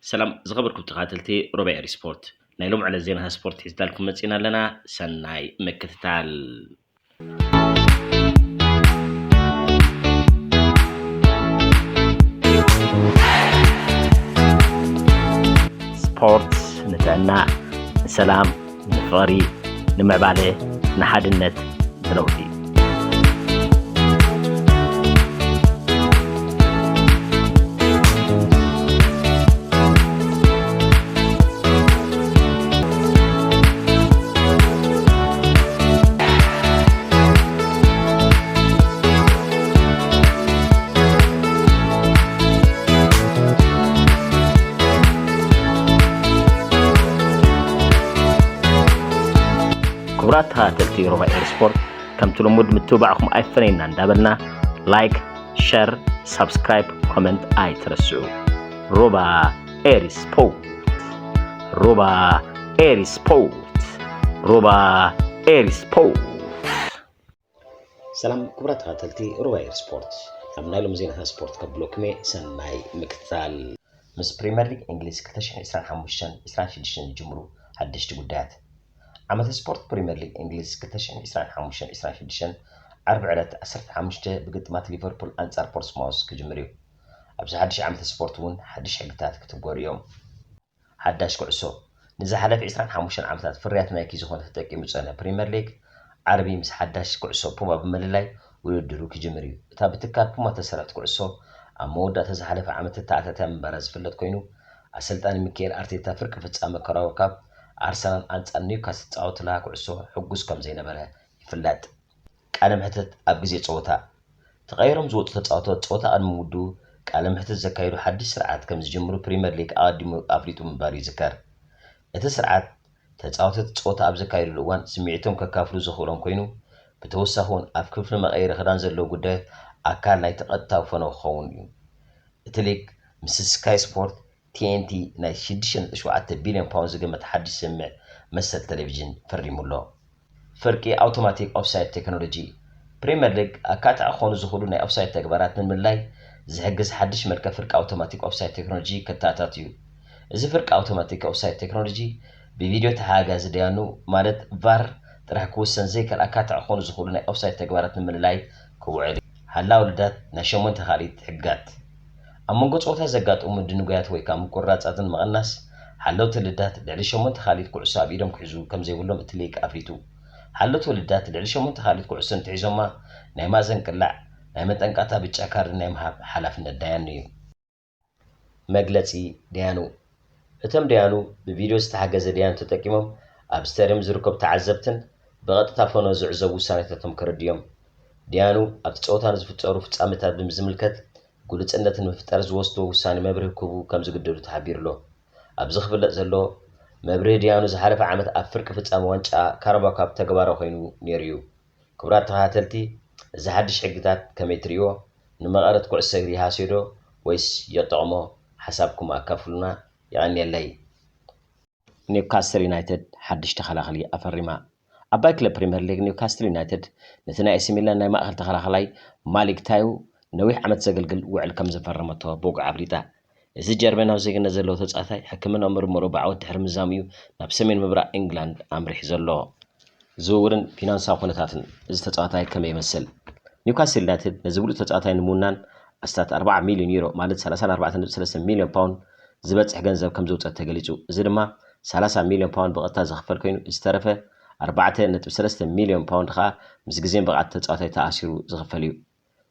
ሰላም ዝኸበርኩም ተኸታተልቲ ሩባ ኤሪ ስፖርት፣ ናይ ሎም ዕለት ዜናታት ስፖርት ሒዝናልኩም መጺና ኣለና። ሰናይ ምክትታል። ስፖርት ንጥዕና፣ ንሰላም፣ ንፍቕሪ፣ ንምዕባለ፣ ንሓድነት፣ ንለውጢ። ክቡራት ተኸታተልቲ ሩባ ኤሪ ስፖርት፣ ከምቲ ልሙድ ምትብባዕኹም ኣይፈነየና እንዳበልና፣ ላይክ፣ ሸር፣ ሳብስክራይብ፣ ኮመንት ኣይትረስዑ። ሩባ ኤሪ ስፖርት፣ ሩባ ኤሪ ስፖርት፣ ሩባ ኤሪ ስፖርት። ሰላም ክቡራት ተኸታተልቲ ሩባ ኤሪ ስፖርት፣ ኣብ ናይ ሎም ዜናታት ስፖርት ከብለኩም እየ። ሰናይ ምክትታል። ምስ ፕሪምየር ሊግ እንግሊዝ ክልተ ሽሕን ዕስራን ሓሙሽተን ዕስራን ሽዱሽተን ዝጅምሩ ሓደሽቲ ጉዳያት። ዓመተ ስፖርት ፕሪምየር ሊግ እንግሊዝ ክልተ ሽሕን ዕስራን ሓሙሽተን ዕስራን ሽዱሽተን ዓርቢ ዕለት ዓሰርተ ሓሙሽተ ብግጥማት ሊቨርፑል ኣንጻር ፖርትስማውዝ ክጅምር እዩ። ኣብዚ ሓድሽ ዓመተ ስፖርት እውን ሓድሽ ሕግታት ክትግበሩ እዮም። ሓዳሽ ኩዕሶ። ንዝሓለፈ ዕስራን ሓሙሽተን ዓመታት ፍርያት ናይኪ ዝኾነ ተጠቂሙ ዝጸንሐ ፕሪምየር ሊግ፣ ዓርቢ ምስ ሓዳሽ ኩዕሶ ፑማ ብምልላይ ውድድሩ ክጅምር እዩ። እታ ብትካል ፑማ እተሰርሐት ኩዕሶ፣ ኣብ መወዳእታ ዝሓለፈ ዓመት እተኣታትያ ምንባራ ዝፍለጥ ኮይኑ፣ ኣሰልጣኒ ሚካኤል ኣርቴታ ፍርቂ ፍጻመ ካራባኦ ካፕ ኣርሰናል ኣንጻር ኒውካስል ዝጻወትላ ኩዕሶ ሕጉስ ከም ዘይነበረ ይፍለጥ። ቃለ መሕትት ኣብ ግዜ ጸወታ። ተቐይሮም ዝወጹ ተጻወትቲ ጸወታ ቅድሚ ምውድኡ ቃለ መሕትት ዘካይዱ ሓድሽ ስርዓት ከም ዝጅምሩ ፕሪምየር ሊግ ኣቐዲሙ ኣፍሊጡ ምንባሩ ይዝከር። እቲ ስርዓት ተጻወትቲ ጸወታ ኣብ ዘካይድሉ እዋን ስምዒቶም ከካፍሉ ዘኽእሎም ኮይኑ፣ ብተወሳኺ እውን ኣብ ክፍሊ መቐየሪ ክዳን ዘለዉ ጉዳያት ኣካል ናይቲ ቀጥታዊ ፈነወ ክኸውን እዩ። እቲ ሊግ ምስ ስካይ ስፖርት ቲኤንቲ ናይ ሽዱሽተ ነጥቢ ሸውዓተ ቢልዮን ፓውንድ ዝግመት ሓድሽ ስምዕ መሰል ቴሌቪዥን ፈሪሙ ኣሎ። ፍርቂ ኣውቶማቲክ ኦፍሳይድ ቴክኖሎጂ። ፕሪምየር ሊግ ኣካታዒ ክኾኑ ዝኽእሉ ናይ ኦፍሳይድ ተግባራት ንምልላይ ዝሕግዝ ሓድሽ መልክዕ ፍርቂ ኣውቶማቲክ ኦፍሳይድ ቴክኖሎጂ ከተኣታቱ እዩ። እዚ ፍርቂ ኣውቶማቲክ ኦፍሳይድ ቴክኖሎጂ ብቪድዮ ተሓጋጋዚ ደያኑ ማለት ቫር ጥራሕ ክውሰን ዘይክእል ኣካታዒ ክኾኑ ዝኽእሉ ናይ ኦፍሳይድ ተግባራት ንምልላይ ክውዕል እዩ። ሓላው ልዳት ናይ ሸሞንተ ካልኢት ሕግጋት። ኣብ መንጎ ጸወታ ዘጋጥሙ ምድንጓያት ወይ ከዓ ምቁርራጻትን ምቕናስ ሓለውቲ ልዳት ልዕሊ ሸሞንተ ካልኢት ኩዕሶ ኣብ ኢዶም ክሕዙ ከም ዘይብሎም እቲ ሊግ ኣፍሊጡ። ሓለውቲ ልዳት ልዕሊ ሸሞንተ ካልኢት ኩዕሶ እንተሒዞማ ናይ ማእዘን ቅላዕ፣ ናይ መጠንቀቕታ ብጫ ካርድ ናይ ምሃብ ሓላፍነት ዳያኑ እዩ። መግለጺ ደያኑ። እቶም ደያኑ ብቪድዮ ዝተሓገዘ ደያኑ ተጠቂሞም ኣብ ስታድዮም ዝርከቡ ተዓዘብትን ብቐጥታ ፈኖ ዝዕዘቡ ውሳኔታቶም ከረድዮም። ደያኑ ኣብቲ ጸወታ ንዝፍጸሩ ፍጻመታት ብምዝምልከት ግሉጽነት ንምፍጣር ዝወስድዎ ውሳኔ መብርሂ ክህቡ ከም ዝግደዱ ተሓቢሩ ኣሎ። ኣብዚ ክፍለጥ ዘለዎ መብርሂ ደያኑ ዝሓለፈ ዓመት ኣብ ፍርቂ ፍጻመ ዋንጫ ካራባኦ ካፕ ተግባራዊ ኮይኑ ነይሩ እዩ። ክቡራት ተኸታተልቲ፣ እዚ ሓድሽ ሕግታት ከመይ ትርእይዎ? ንመቐረት ኩዕሶ እግሪ ይሃስዮ ዶ ወይስ የጥቕሞ? ሓሳብኩም ኣካፍሉና። የቐንየለይ። ኒውካስትል ዩናይትድ ሓድሽ ተኸላኸሊ ኣፈሪማ። ዓባይ ክለብ ፕሪምየር ሊግ ኒውካስትል ዩናይትድ ነቲ ናይ ኤሲ ሚላን ናይ ማእኸል ተኸላኸላይ ማሊክ ታዩ ነዊሕ ዓመት ዘገልግል ውዕል ከም ዘፈረመቶ ብወግዒ ኣፍሊጣ። እዚ ጀርመናዊ ዜግነት ዘለዎ ተጻዋታይ ሕክምናዊ ምርመርኡ ብዓወት ድሕሪ ምዝዛሙ እዩ ናብ ሰሜን ምብራቕ ኢንግላንድ ኣምሪሑ ዘሎ። ዝውውርን ፊናንሳዊ ኩነታትን እዚ ተጻዋታይ ከመይ ይመስል? ኒውካስል ዩናይትድ ነዚ ብሉጽ ተጻዋታይ ንምውናን ኣስታት ኣርባዓ ሚልዮን ዩሮ ማለት ሰላሳን ኣርባዕተን ነጥቢ ሰለስተ ሚልዮን ፓውንድ ዝበጽሕ ገንዘብ ከም ዘውጸት ተገሊጹ። እዚ ድማ ሰላሳ ሚልዮን ፓውንድ ብቐጥታ ዝኽፈል ኮይኑ ዝተረፈ ኣርባዕተ ነጥቢ ሰለስተ ሚልዮን ፓውንድ ከኣ ምስ ግዜን ብቕዓት ተጻዋታይ ተኣሲሩ ዝኽፈል እዩ።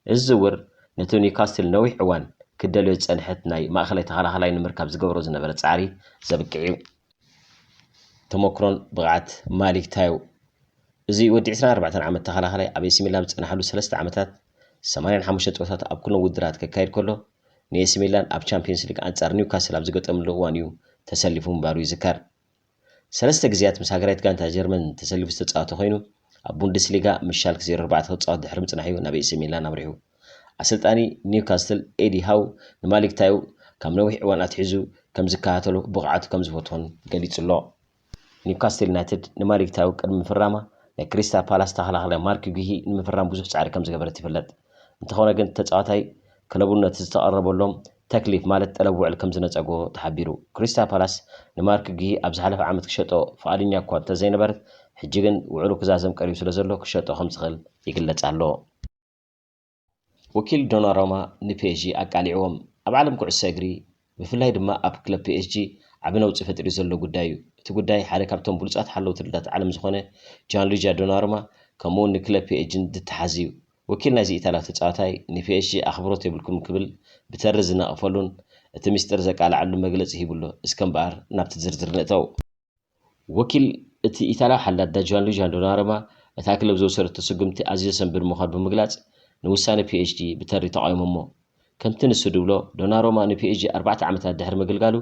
እዚ ዝውውር ነቲ ኒውካስትል ነዊሕ እዋን ክደልዮ ዝጸንሐት ናይ ማእኸላይ ተኸላኸላይ ንምርካብ ዝገብሮ ዝነበረ ጻዕሪ ዘብቅዕ እዩ። ተመክሮን ብቕዓት ማሊክ ታዩ። እዚ ወዲ ዕስራን ኣርባዕተን ዓመት ተኸላኸላይ ኣብ ኤሲ ሚላን ዝጸናሓሉ ሰለስተ ዓመታት ሰማንያን ሓሙሽተ ጸወታት ኣብ ኩሎም ውድድራት ከካይድ ከሎ ንኤሲ ሚላን ኣብ ቻምፒየንስ ሊግ ኣንጻር ኒውካስል ኣብ ዝገጠምሉ እዋን እዩ ተሰሊፉ ምንባሩ ይዝከር። ሰለስተ ግዜያት ምስ ሃገራዊት ጋንታ ጀርመን ተሰሊፉ ዝተጻወተ ኮይኑ ኣብ ቡንደስሊጋ ምስ ሻልክ ዜሮ ኣርባዕተ ክጻወት ድሕሪ ምጽናሕ እዩ ናብ ኤሲ ሚላን ኣምሪሑ። ኣሰልጣኒ ኒውካስትል ኤዲ ሃው ንማሊክ ታዩ ካብ ነዊሕ እዋን ኣትሒዙ ከም ዝከታተሎ ብቕዓቱ ከም ዝፈትዎን ገሊጹ ኣሎ። ኒውካስትል ዩናይትድ ንማሊክ ታዩ ቅድሚ ምፍራማ ናይ ክሪስታል ፓላስ ተኸላኻላይ ማርክ ጉሂ ንምፍራም ብዙሕ ጻዕሪ ከም ዝገበረት ይፍለጥ። እንተኾነ ግን ተጻዋታይ ክለቡ ነቲ ዝተቐረበሎም ተክሊፍ ማለት ጠለብ ውዕል ከም ዝነጸጎ ተሓቢሩ። ክሪስታል ፓላስ ንማርክ ጊሂ ኣብ ዝሓለፈ ዓመት ክሸጦ ፍቓድኛ እኳ እንተዘይነበረት፣ ሕጂ ግን ውዕሉ ክዛዘም ቀሪቡ ስለ ዘሎ ክሸጦ ከም ዝኽእል ይግለጽ ኣሎ። ወኪል ዶናሮማ ንፒኤስጂ ኣቃሊዕዎም። ኣብ ዓለም ኩዕሶ እግሪ፣ ብፍላይ ድማ ኣብ ክለብ ፒኤስጂ ዓቢ ነውጺ ፈጢሩ ዘሎ ጉዳይ እዩ። እቲ ጉዳይ ሓደ ካብቶም ብሉጻት ሓለውቲ ደርታት ዓለም ዝኾነ ጃንሉጂ ዶናሩማ ከምኡውን ንክለብ ፒኤስጂ ዝተሓዝ እዩ። ወኪል ናይዚ ኢጣልያዊ ተጻዋታይ ንፒኤስጂ ኣኽብሮት የብልኩምን ክብል ብተሪ ዝነቐፈሉን እቲ ሚስጥር ዘቃልዓሉ መግለጺ ሂቡ'ሎ። እስከ እምበኣር ናብቲ ዝርዝር ንእተው። ወኪል እቲ ኢጣልያዊ ሓላዳ ጃንሉጂ ዶናሩማ እታ ክለብ ዝወሰደቶ ስጉምቲ ኣዝዩ ዘሰንብድ ምዃኑ ብምግላጽ ንውሳነ ፒኤስጂ ብተሪ ተቓዊሞሞ። ከምቲ ንሱ ድብሎ፣ ዶናሩማ ንፒኤስጂ ኣርባዕተ ዓመታት ድሕሪ ምግልጋሉ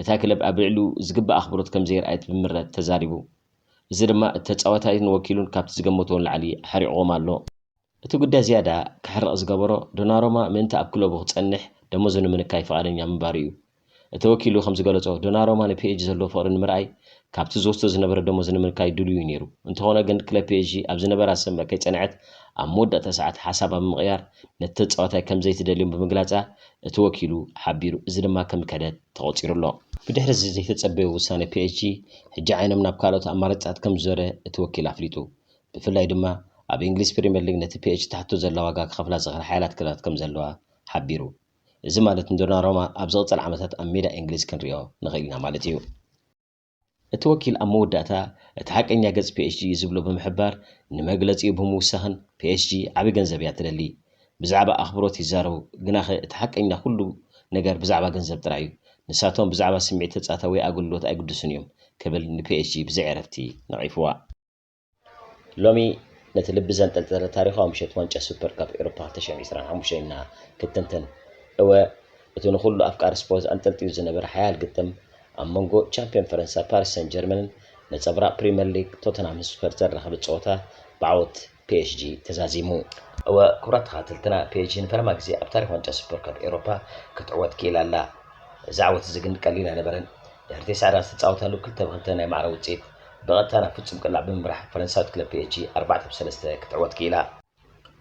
እታ ክለብ ኣብ ልዕሊኡ ዝግባእ ኣኽብሮት ከም ዘየርኣየት ብምረት ተዛሪቡ። እዚ ድማ እቲ ተጻዋታይን ወኪሉን ካብቲ ዝገመቶ ንላዕሊ ኣሕሪቕዎም ኣሎ። እቲ ጉዳይ ዝያዳ ከሕርቕ ዝገበሮ፣ ዶናሩማ ምእንቲ ኣብ ክለቡ ክጸንሕ ደሞዙ ንምንካይ ፍቓደኛ ምንባሩ እዩ። እቲ ወኪሉ ከም ዝገለጾ፣ ዶናሩማ ንፒኤስጂ ዘለዎ ፍቕሪ ንምርኣይ ካብቲ ዝወስዶ ዝነበረ ደሞዝ ንምንካይ ድሉው እዩ ነይሩ። እንተኾነ ግን፣ ክለብ ፒኤስጂ ኣብ ዝነበራ ስምምዕ ከይጸንዐት፣ ኣብ መወዳእታ ሰዓት ሓሳባ ብምቕያር ነቲ ተጻዋታይ ከም ዘይትደልዮም ብምግላጻ እቲ ወኪሉ ሓቢሩ። እዚ ድማ ከም ክሕደት ተቖጺሩ ኣሎ። ብድሕሪ እዚ ዘይተጸበዮ ውሳነ ፒኤስጂ፣ ሕጂ ዓይኖም ናብ ካልኦት ኣማራጺታት ከም ዝዞረ እቲ ወኪል ኣፍሊጡ። ብፍላይ ድማ ኣብ እንግሊዝ ፕሪምየር ሊግ ነቲ ፒኤስጂ ትሓቶ ዘላ ዋጋ ክኸፍላ ዝኽእላ ሓያላት ክለባት ከም ዘለዋ ሓቢሩ። እዚ ማለት ንዶናሩማ ኣብ ዝቕጽል ዓመታት ኣብ ሜዳ እንግሊዝ ክንሪኦ ንኽእል ኢና ማለት እዩ። እቲ ወኪል ኣብ መወዳእታ፣ እቲ ሓቀኛ ገጽ ፒኤስጂ እዩ ዝብሎ ብምሕባር፣ ንመግለጺኡ ብምውሳኽን፣ ፒኤስጂ ዓቢ ገንዘብ እያ ትደሊ። ብዛዕባ ኣኽብሮት ይዛረቡ፣ ግናኸ እቲ ሓቀኛ ኩሉ ነገር ብዛዕባ ገንዘብ ጥራይ እዩ። ንሳቶም ብዛዕባ ስምዒት ተጻዋታይ ወይ ኣገልግሎት ኣይግድሱን እዮም ክብል ንፒኤስጂ ብዘይ ዕረፍቲ ነቒፍዋ። ሎሚ ነቲ ልቢ ዘንጠልጠለ ታሪኻዊ ምሸት ዋንጫ ሱፐር ካፕ ኤውሮፓ ክልተ ሽሕን ዕስራን ሓሙሽተን ኢና ክትንትን። እወ፣ እቲ ንኹሉ ኣፍቃሪ ስፖርት ኣንጠልጢሉ ዝነበረ ሓያል ግጥም ኣብ መንጎ ቻምፒዮን ፈረንሳ ፓሪስ ሰን ጀርመንን ነጸብራቕ ፕሪምየር ሊግ ቶተንሃም ስፐር ዘራኸበ ጸወታ ብዓወት ፒኤስጂ ተዛዚሙ። እወ፣ ክቡራት ተኸታተልትና፣ ፒኤስጂ ንፈለማ ግዜ ኣብ ታሪኽ ዋንጫ ሱፐር ካፕ ኤውሮፓ ክትዕወት ክኢላ ኣላ። እዚ ዓወት እዚ ግን ቀሊል ኣይነበረን። ድሕሪ ተስዓ ደቂቕ ዝተጻወታሉ ክልተ ብ ክልተ ናይ ማዕረ ውጽኢት፣ ብቐጥታ ናብ ፍጹም ቅላዕ ብምምራሕ ፈረንሳዊት ክለብ ፒኤስጂ ኣርባዕተ ብ ሰለስተ ክትዕወት ክኢላ።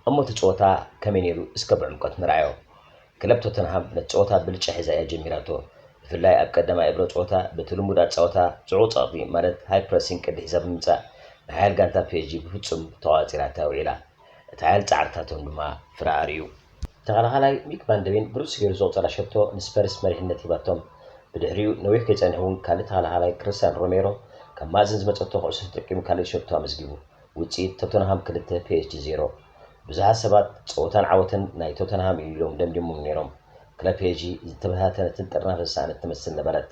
እሞ እቲ ጸወታ ከመይ ነይሩ? እስከ ብዕምቆት ንርኣዮ። ክለብ ቶተንሃም ነቲ ጸወታ ብልጫ ሒዛ እያ ጀሚራቶ። ብፍላይ ኣብ ቀዳማይ እብረ ጸወታ፣ በቲ ልሙድ ኣጻወታ ጽዑቕ ጸቕጢ፣ ማለት ሃይ ፕረሲንግ ቅዲ ሒዛ ብምምጻእ፣ ንሓያል ጋንታ ፒኤስጂ ብፍጹም ተቖጻጺራታ ውዒላ። እቲ ሓያል ጻዕርታቶም ድማ ፍረ ኣርእዩ። ተኸላኻላይ ሚክ ቫን ደቤን ብሉጽ ገይሩ ዘቑጸራ ሸቶ ንስፐርስ መሪሕነት ሂባቶም። ብድሕሪኡ ነዊሕ ከይጸንሕ እውን ካልእ ተኸላኻላይ ክርስቲያን ሮሜሮ ካብ ማእዝን ዝመጸቶ ኩዕሶ ተጠቂሙ ካልእ ሸቶ ኣመዝጊቡ። ውጽኢት ቶተንሃም ክልተ ፒኤስጂ ዜሮ። ብዙሓት ሰባት ጸወታን ዓወትን ናይ ቶተንሃም እዩ ኢሎም ደምዲሞም ነይሮም። ክለብ ፒኤስጂ ዝተበታተነትን ጥርናፈ ዝሰኣነት ትመስል ነበረት።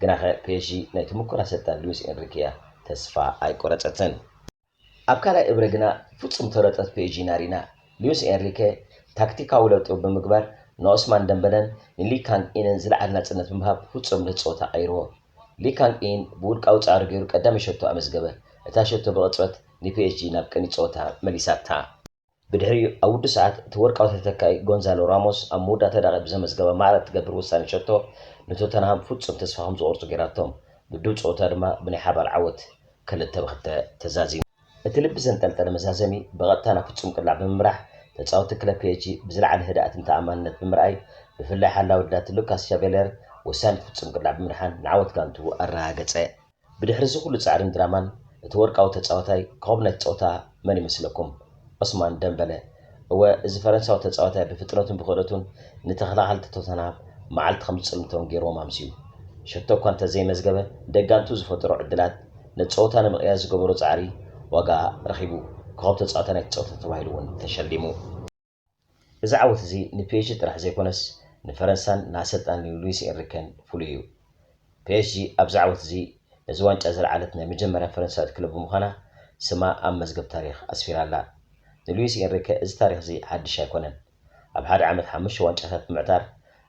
ግናኸ ፒኤስጂ ናይ ተመኩሮ ኣሰልጣኒ ሉዊስ ኤንሪኬ እያ ተስፋ ኣይቆረጸትን። ኣብ ካልኣይ እብረ ግና ፍጹም ተረጠት ፒኤስጂ ናሪና። ሉዊስ ኤንሪኬ ታክቲካዊ ለውጢ ብምግባር ንኦስማን ደምበለን ንሊ ካንግ ኢንን ዝለዓለ ናጽነት ብምሃብ ፍጹም ነቲ ጸወታ ቀይርዎ። ሊ ካንግ ኢን ብውልቃዊ ጻዕሪ ገይሩ ቀዳመይ ሸቶ ኣመዝገበ። እታ ሸቶ ብቕጽበት ንፒኤስጂ ናብ ቅድሚት ጸወታ መሊሳታ። ብድሕሪኡ ኣብ ውዱእ ሰዓት እቲ ወርቃዊ ተተካኢ ጎንዛሎ ራሞስ ኣብ መወዳእታ ደቂቕ ብዘመዝገባ ማዕረ እትገብር ወሳኒ ሸቶ ንቶተንሃም ፍጹም ተስፋ ከም ዝቖርጹ ገይራቶም። ምድብ ጸወታ ድማ ብናይ ሓባር ዓወት ክልተ ብ ክልተ ተዛዚሙ። እቲ ልቢ ዘንጠልጠለ መዛዘሚ ብቐጥታ ናብ ፍጹም ቅላዕ ብምምራሕ፣ ተጻወትቲ ክለብ ፒኤስጂ ብዝለዓለ ህድኣትን ተኣማንነት ብምርኣይ፣ ብፍላይ ሓላዊ ድላት ሉካስ ሻቬለር ወሳኒት ፍጹም ቅላዕ ብምድሓን ንዓወት ጋንትኡ ኣረጋገጸ። ብድሕሪ እዚ ኩሉ ጻዕርን ድራማን፣ እቲ ወርቃዊ ተጻዋታይ ኮኸብ ናይቲ ጸወታ መን ይመስለኩም? ዑስማን ደምበለ። እወ፣ እዚ ፈረንሳዊ ተጻዋታይ ብፍጥነቱን ብኽእለቱን ንተኸላኸልቲ ቶተንሃም መዓልቲ ከም ዝጽልምቶም ገይርዎም ኣምስዩ። ሸቶ እኳ እንተዘይመዝገበ፣ ደጋንቱ ዝፈጠሮ ዕድላት፣ ነቲ ጸወታ ንምቕያር ዝገበሮ ጻዕሪ ዋጋ ረኺቡ። ኮኸብ ተጻዋታይ ናይቲ ጸወታ ተባሂሉ እውን ተሸሊሙ። እዚ ዓወት እዚ ንፒኤስጂ ጥራሕ ዘይኮነስ፣ ንፈረንሳን ንኣሰልጣኒ ሉዊስ ኤንሪከን ፍሉይ እዩ። ፒኤስጂ ኣብዚ ዓወት እዚ ነዚ ዋንጫ ዘልዓለት ናይ መጀመርያ ፈረንሳዊት ክለብ ብምዃና፣ ስማ ኣብ መዝገብ ታሪኽ ኣስፊራ ኣላ። ንሉዊስ ኤንሪከ እዚ ታሪኽ እዚ ሓድሽ ኣይኮነን። ኣብ ሓደ ዓመት ሓሙሽተ ዋንጫታት ብምዕታር፣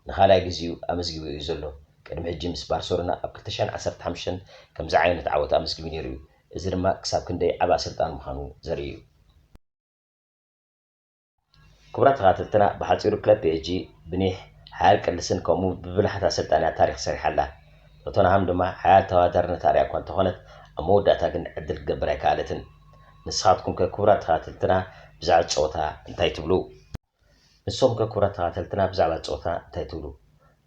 ንኻልኣይ ግዜኡ ኣመዝጊቡ እዩ ዘሎ። ቅድሚ ሕጂ ምስ ባርሰሎና ኣብ ክልተ ሽሕን ዓሰርተ ሓሙሽተን ከምዚ ዓይነት ዓወት ኣመዝጊቡ ነይሩ እዩ። እዚ ድማ ክሳብ ክንደይ ዓቢ ኣሰልጣኒ ምዃኑ ዘርኢ እዩ። ክቡራት ተኸታተልትና፣ ብሓጺሩ ክለብ ፒኤስጂ ብኒሕ፣ ሓያል ቅልስን ከምኡ ብብልሓት ኣሰልጣኒኣ ታሪኽ ሰሪሓ ኣላ። ቶተንሃም ድማ ሓያል ተወዳዳርነት ኣርእያ እኳ እንተኾነት፣ ኣብ መወዳእታ ግን ዕድል ክትገብር ኣይከኣለትን። ንስኻትኩም ከ ክቡራት ተኸታተልትና ብዛዕባ እቲ ጸወታ እንታይ ትብሉ? ንስኹም ከ ክቡራት ተኸታተልትና ብዛዕባ እቲ ጸወታ እንታይ ትብሉ?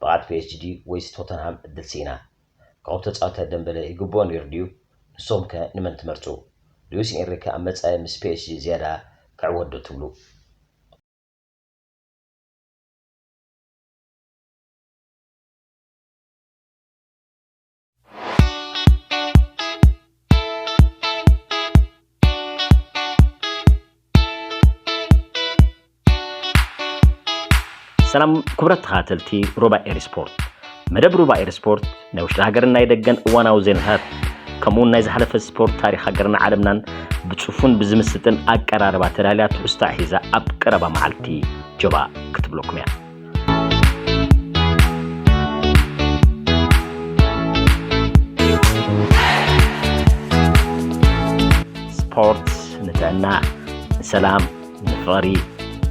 ብቕዓት ፒ ኤስ ጂ ወይስ ቶተንሃም ዕድል ስኢና? ካብኡ ተጻወተ ደምበለ ይግብኦ ነይሩ ድዩ? ንስኹም ከ ንመን ትመርጹ? ሉዊስ ኤንሪከ ኣብ መጻኢ ምስ ፒ ኤስ ጂ ዝያዳ ክዕወት ዶ ትብሉ? ሰላም ክቡራት ተኸታተልቲ ሩባ ኤሪ ስፖርት። መደብ ሩባ ኤሪ ስፖርት ናይ ውሽጢ ሃገርን ናይ ደገን እዋናዊ ዜናታት፣ ከምኡውን ናይ ዝሓለፈ ስፖርት ታሪኽ ሃገርና ዓለምናን ብጽፉን ብዝምስጥን ኣቀራርባ ተዳልያ ትሕዝቶ ሒዛ ኣብ ቀረባ መዓልቲ ጆባ ክትብለኩም እያ። ስፖርት ንጥዕና፣ ንሰላም፣ ንፍቕሪ፣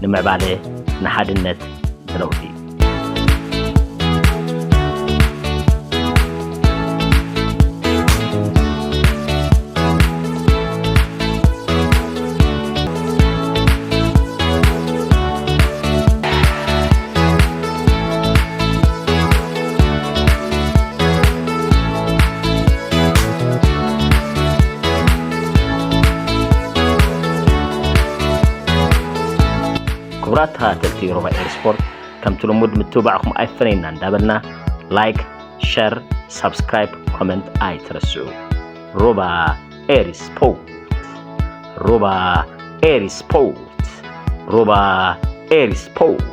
ንምዕባለ፣ ንሓድነት፣ ንለውጢ። ክቡራት ተኸታተልቲ ሩባ ኤሪ ስፖርት፣ ከምቲ ልሙድ ምትብባዕኹም ኣይፈነየና እንዳበልና፣ ላይክ፣ ሸር፣ ሳብስክራይብ፣ ኮመንት ኣይትረስዑ። ሩባ ኤሪ ስፖርት፣ ሩባ ኤሪ ስፖርት፣ ሩባ ኤሪ ስፖርት።